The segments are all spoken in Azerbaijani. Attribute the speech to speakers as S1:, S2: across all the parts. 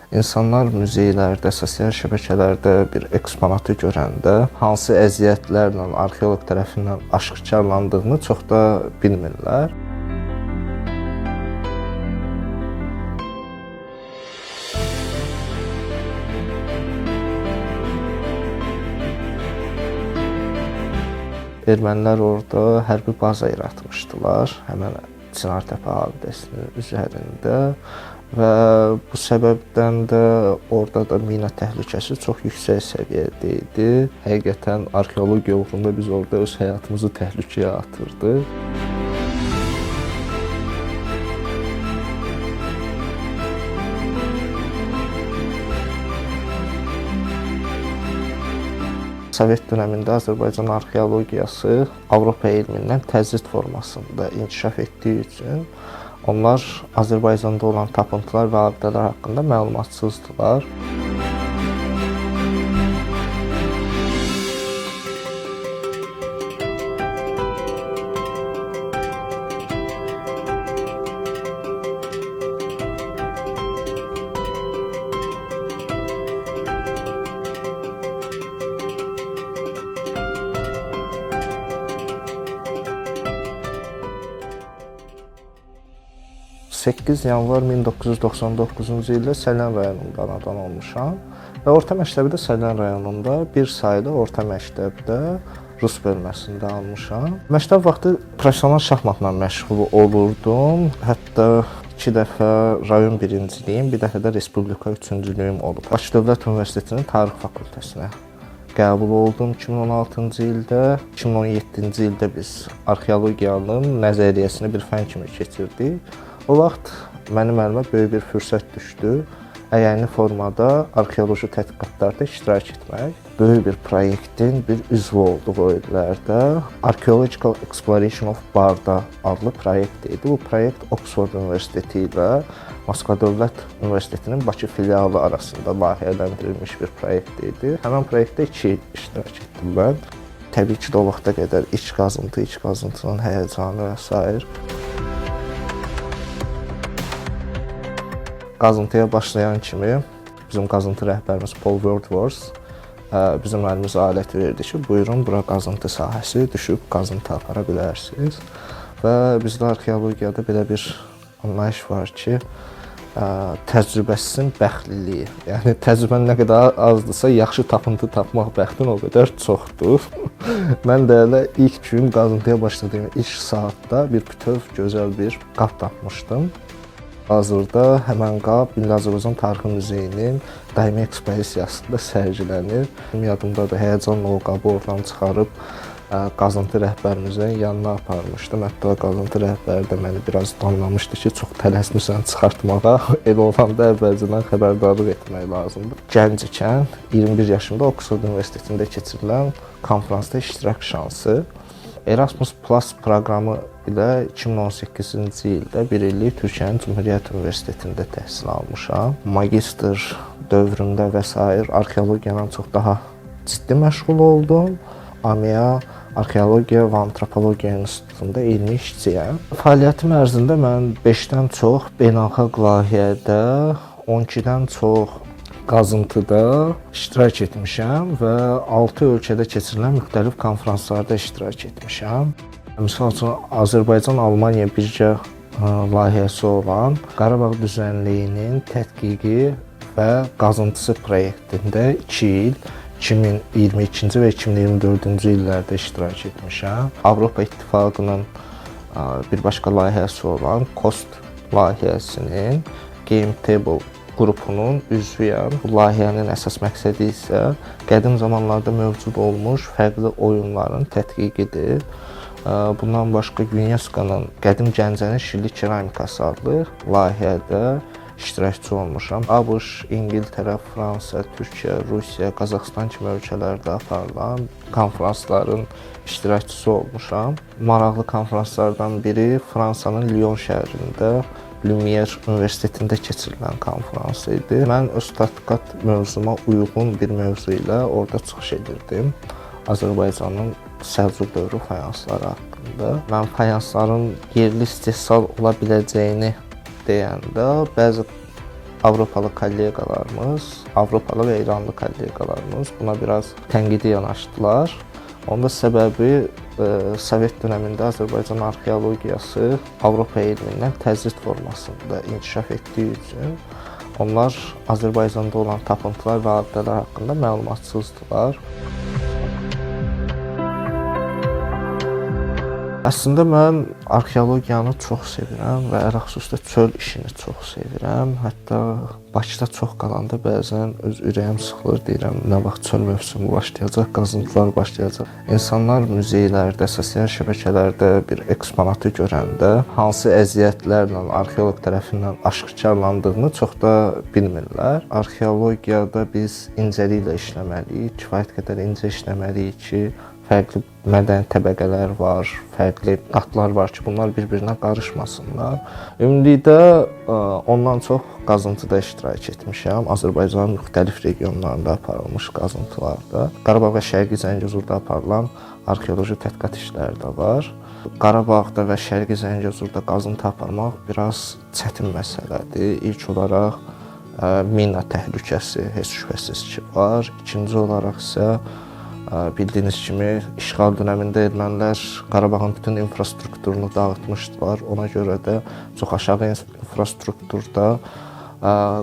S1: İnsanlar muzeylərdə, sosial şəbəkələrdə bir eksponatı görəndə hansı əziyyətlərlə arxeoloq tərəfindən aşkarlandığını çox da bilmirlər. Ermənilər orada hərbi baza yaratmışdılar, həmən Çınartəpə abidəsinin üzərində və bu səbəbdən də orada da mina təhlükəsi çox yüksək səviyyədə idi. Həqiqətən arxeologiya uğrunda biz orada öz həyatımızı təhlükəyə atırdıq. Sovet dönəmində Azərbaycan arxeologiyası Avropa elmindən təcrid formasında inkişaf etdiyi üçün onlar Azərbaycanda olan tapıntılar və abidələr haqqında məlumatsızdılar. ...8 yanvar 1999-cu ildə Səlyan rayonunda anadan olmuşam və orta məktəbi də Səlyan rayonunda bir saylı orta məktəbdə rus bölməsində almışam. Məktəb vaxtı professional şahmatla məşğul olurdum. Hətta 2 dəfə rayon birinciliyim, bir dəfə də respublika üçüncülüyüm olub. Bakı Dövlət Universitetinin Tarix fakültəsinə qəbul oldum 2016-cı ildə. 2017-ci ildə biz arxeologiyanın nəzəriyyəsini bir fən kimi keçirdik. O vaxt mənim əlimə böyük bir fürsət düşdü. Əyani formada arxeoloji tədqiqatlarda iştirak etmək. Böyük bir proyektin bir üzvü olduq o illərdə. Archaeological Exploration of Barda adlı proyekt idi. Bu proyekt Oxford Universiteti ilə Moskva Dövlət Universitetinin Bakı filialı arasında layihələndirilmiş bir proyekt idi. Həmin proyektdə 2 il iştirak etdim mən. Təbii ki də o vaxta qədər iç qazıntı, iç qazıntının həyəcanı və sair. Qazıntıya başlayan kimi bizim qazıntı rəhbərimiz Paul Wordworth bizim əlimizə alət verdi ki, buyurun, bura qazıntı sahəsi, düşüb qazıntı apara bilərsiniz. Və bizdə arxeologiyada belə bir anlayış var ki, təcrübəsizin bəxtliliyi. Yəni təcrübən nə qədər azdırsa, yaxşı tapıntı tapmaq bəxtin o qədər çoxdur. Mən də elə ilk gün qazıntıya başladığım ilk saatda bir bütöv gözəl bir qap tapmışdım. Hazırda həmən qab Milli Azərbaycan Tarixi Muzeyinin daimi ekspozisiyasında sərgilənir. Yadımdadır, həyəcanla o qabı oradan çıxarıb qazıntı rəhbərimizin yanına aparmışdım. Hətta qazıntı rəhbəri də məni biraz danlamışdı ki, çox tələsmirsən çıxartmağa. Elə olanda əvvəlcədən xəbərdarlıq etmək lazımdır. Gənc ikən 21 yaşımda Oxford Universitetində keçirilən konfransda iştirak şansı. Erasmus Plus proqramı ilə 2018-ci ildə bir illik Türkiyənin Cumhuriyyət Universitetində təhsil almışam. Magistr dövrümdə və sair arxeologiya ilə çox daha ciddi məşğul oldum. AMEA Arxeologiya və Antropologiya İnstitutunda elmi işçiyəm. Fəaliyyətim ərzində mən 5-dən çox beynəlxalq layihədə, 12-dən çox qazıntıda iştirak etmişəm və 6 ölkədə keçirilən müxtəlif konfranslarda iştirak etmişəm. Misal üçün, Azərbaycan-Almaniya birgə layihəsi olan Qarabağ düzənliyinin tədqiqi və qazıntısı proyektində 2 il 2022-ci və 2024-cü illərdə iştirak etmişəm. Avropa İttifaqının bir başqa layihəsi olan COST layihəsinin Game Table qrupunun üzvüyəm. Bu layihənin əsas məqsədi isə qədim zamanlarda mövcud olmuş fərqli oyunların tədqiqidir. Bundan başqa UNESCO-nun Qədim Gəncənin Şilli Keramikası adlı layihədə iştirakçı olmuşam. ABŞ, İngiltərə, Fransa, Türkiyə, Rusiya, Qazaxıstan kimi ölkələrdə aparılan konfransların iştirakçısı olmuşam. Maraqlı konfranslardan biri Fransanın Lyon şəhərində Lumière Universitetində keçirilən konfrans idi. Mən öz tədqiqat mövzuma uyğun bir mövzu ilə orada çıxış edirdim. Azərbaycanın Səlcuq dövrü fayansları haqqında. Mən fayansların yerli istehsal ola biləcəyini deyəndə bəzi Avropalı kolleqalarımız, Avropalı və İranlı kolleqalarımız buna biraz tənqidi yanaşdılar. Onun da səbəbi Sovet dönəmində Azərbaycan arxeologiyası Avropa elmindən təcrid formasında inkişaf etdiyi üçün onlar Azərbaycanda olan tapıntılar və abidələr haqqında məlumatsızdılar. Əslində mən arxeologiyanı çox sevirəm və ələxüsus da çöl işini çox sevirəm. Hətta Bakıda çox qalanda bəzən öz ürəyim sıxılır, deyirəm nə vaxt çöl mövsümü başlayacaq, qazıntılar başlayacaq. İnsanlar muzeylərdə, sosial şəbəkələrdə bir eksponatı görəndə hansı əziyyətlərlə arxeoloq tərəfindən aşkarlandığını çox da bilmirlər. Arxeologiyada biz incəliklə işləməliyik, kifayət qədər incə işləməliyik ki, fərqli mədəni təbəqələr var, fərqli qatlar var ki, bunlar bir-birinə qarışmasınlar. Ümumilikdə ondan çox qazıntıda iştirak etmişəm. Azərbaycanın müxtəlif regionlarında aparılmış qazıntılarda. Qarabağ və Şərqi Zəngəzurda aparılan arxeoloji tədqiqat işləri də var. Qarabağda və Şərqi Zəngəzurda qazıntı aparmaq biraz çətin məsələdir. İlk olaraq mina təhlükəsi heç şübhəsiz ki var. İkinci olaraq isə bildiyiniz kimi işğal dönəmində ermənilər Qarabağın bütün infrastrukturunu dağıtmışdılar. Ona görə də çox aşağı infrastrukturda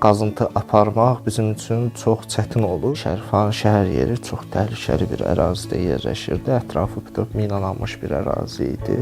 S1: qazıntı aparmaq bizim üçün çox çətin olur. Şərifxan şəhər yeri çox təhlükəli bir ərazidə yerləşirdi. Ətrafı bütöv minalanmış bir ərazi idi.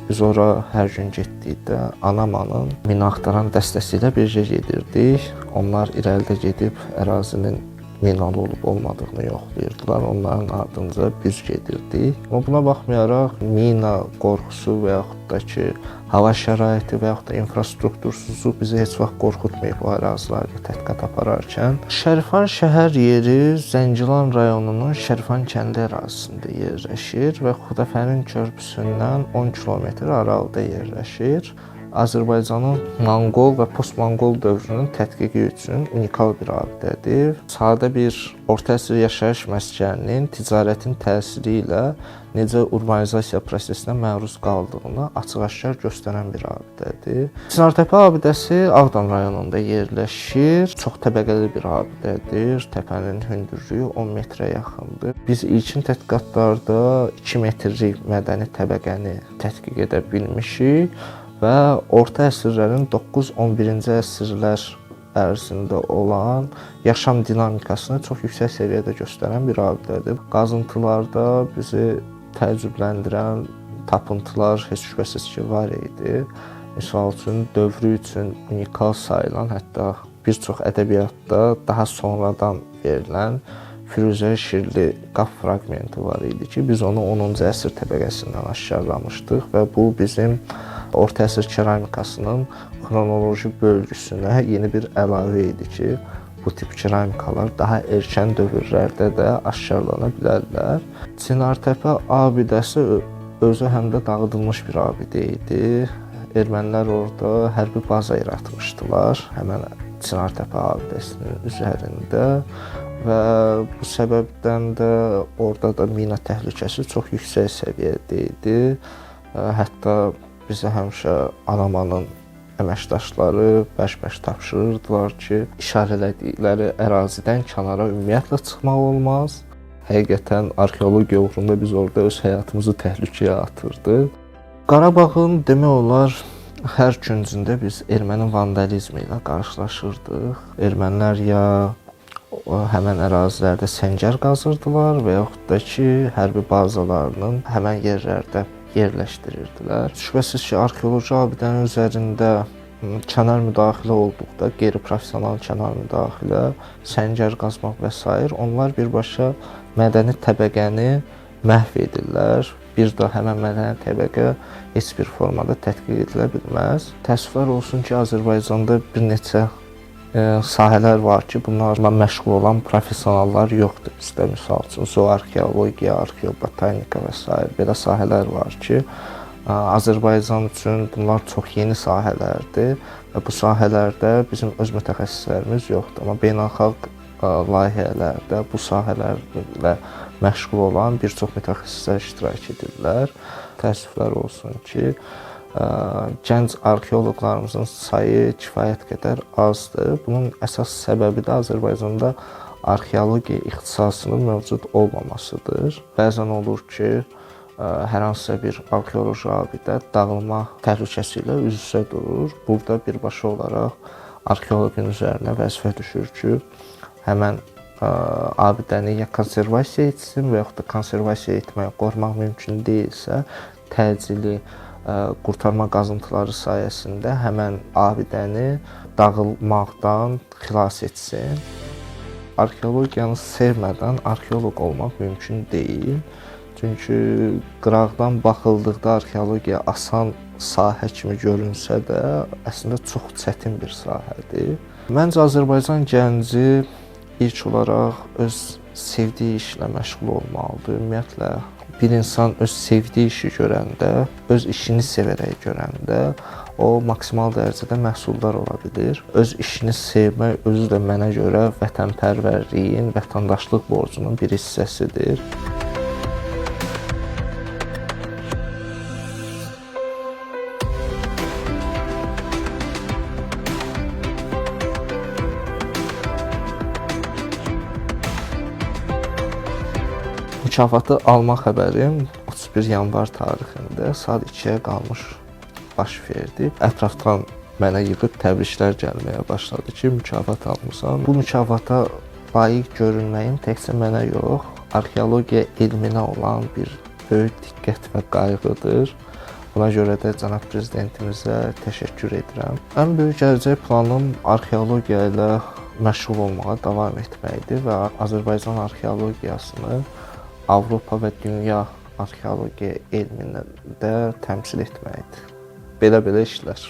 S1: Biz ora hər gün getdikdə Anamanın mina axtaran dəstəsi ilə birgə gedirdik. Onlar irəlidə gedib ərazinin minalı olub olmadığını yoxlayırdılar. Onların ardınca biz gedirdik. Amma buna baxmayaraq mina qorxusu və yaxud da ki, hava şəraiti və yaxud da infrastruktursuzluq bizi heç vaxt qorxutmayıb o ərazilərdə tədqiqat apararkən. Şərifxan şəhər yeri Zəngilan rayonunun Şərifxan kəndi ərazisində yerləşir və Xudafərin körpüsündən 10 kilometr aralıda yerləşir. Azərbaycanın Monqol və post-Monqol dövrünün tədqiqi üçün unikal bir abidədir. Sadə bir orta əsr yaşayış məskəninin ticarətin təsiri ilə necə urbanizasiya prosesinə məruz qaldığını açıq-aşkar göstərən bir abidədir. Çinartəpə abidəsi Ağdam rayonunda yerləşir. Çox təbəqəli bir abidədir. Təpənin hündürlüyü 10 metrə yaxındır. Biz ilkin tədqiqatlarda 2 metrlik mədəni təbəqəni tədqiq edə bilmişik və orta əsrlərin 9-11-ci əsrlər ərzində olan yaşam dinamikasını çox yüksək səviyyədə göstərən bir abidədir. Qazıntılarda bizi təəccübləndirən tapıntılar heç şübhəsiz ki var idi. Misal üçün dövrü üçün unikal sayılan, hətta bir çox ədəbiyyatda daha sonradan verilən Firuzə şirli qap fraqmenti var idi ki, biz onu 10-cu əsr təbəqəsindən aşkarlamışdıq və bu bizim orta əsr keramikasının xronoloji bölgüsünə yeni bir əlavə idi ki, bu tip keramikalar daha erkən dövrlərdə də aşkarlana bilərlər. Çinartəpə abidəsi özü həm də dağıdılmış bir abidə idi. Ermənilər orada hərbi baza yaratmışdılar, həmən Çinartəpə abidəsinin üzərində və bu səbəbdən də orada da mina təhlükəsi çox yüksək səviyyədə idi. Hətta bizə həmişə Anamanın əməkdaşları bərk-bərk tapşırırdılar ki, işarələdikləri ərazidən kənara ümumiyyətlə çıxmaq olmaz. Həqiqətən arxeologiya uğrunda biz orada öz həyatımızı təhlükəyə atırdıq. Qarabağın demək olar hər küncündə biz erməni vandalizmi ilə qarşılaşırdıq. Ermənilər ya həmən ərazilərdə səngər qazırdılar və yaxud da ki, hərbi bazalarının həmən yerlərdə yerləşdirirdilər. Şübhəsiz ki, arxeoloji abidənin üzərində kənar müdaxilə olduqda, qeyri-professional kənar müdaxilə, səngər qazmaq və sair, onlar birbaşa mədəni təbəqəni məhv edirlər. Bir də həmən mədəni təbəqə heç bir formada tədqiq edilə bilməz. Təəssüflər olsun ki, Azərbaycanda bir neçə sahələr var ki, bunlarla məşğul olan professionallar yoxdur bizdə. Misal üçün, zooarxeologiya, arxeobotanika və sair belə sahələr var ki, Azərbaycan üçün bunlar çox yeni sahələrdir və bu sahələrdə bizim öz mütəxəssislərimiz yoxdur. Amma beynəlxalq layihələrdə bu sahələrlə məşğul olan bir çox mütəxəssislər iştirak edirlər. Təəssüflər olsun ki, Gənc arxeoloqlarımızın sayı kifayət qədər azdır. Bunun əsas səbəbi də Azərbaycanda arxeologiya ixtisasının mövcud olmamasıdır. Bəzən olur ki, hər hansısa bir arxeoloji abidə dağılma təhlükəsi ilə üz-üzə durur. Burada birbaşa olaraq arxeoloqun üzərinə vəzifə düşür ki, həmən abidəni ya konservasiya etsin və yaxud da konservasiya etmək, qorumaq mümkün deyilsə, təcili qurtarma qazıntıları sayəsində həmən abidəni dağılmaqdan xilas etsin. Arxeologiyanı sevmədən arxeoloq olmaq mümkün deyil. Çünki qıraqdan baxıldıqda arxeologiya asan sahə kimi görünsə də, əslində çox çətin bir sahədir. Məncə Azərbaycan gənci ilk olaraq öz sevdiyi işlə məşğul olmalıdır. Ümumiyyətlə bir insan öz sevdiyi işi görəndə, öz işini sevərək görəndə o maksimal dərəcədə məhsuldar ola bilir. Öz işini sevmək özü də mənə görə vətənpərvərliyin, vətəndaşlıq borcunun bir hissəsidir. Mükafatı alma xəbərim 31 yanvar tarixində saat 2-yə qalmış baş verdi. Ətrafdan mənə yığıb təbriklər gəlməyə başladı ki, mükafat almısan. Bu mükafata layiq görünməyim təkcə mənə yox, arxeologiya elminə olan bir böyük diqqət və qayğıdır. Buna görə də cənab prezidentimizə təşəkkür edirəm. Ən böyük gələcək planım arxeologiya ilə məşğul olmağa davam etməkdir və Azərbaycan arxeologiyasını Avropa və dünya arxeologiya elmində təmsil etməkdir. Belə-belə işlər.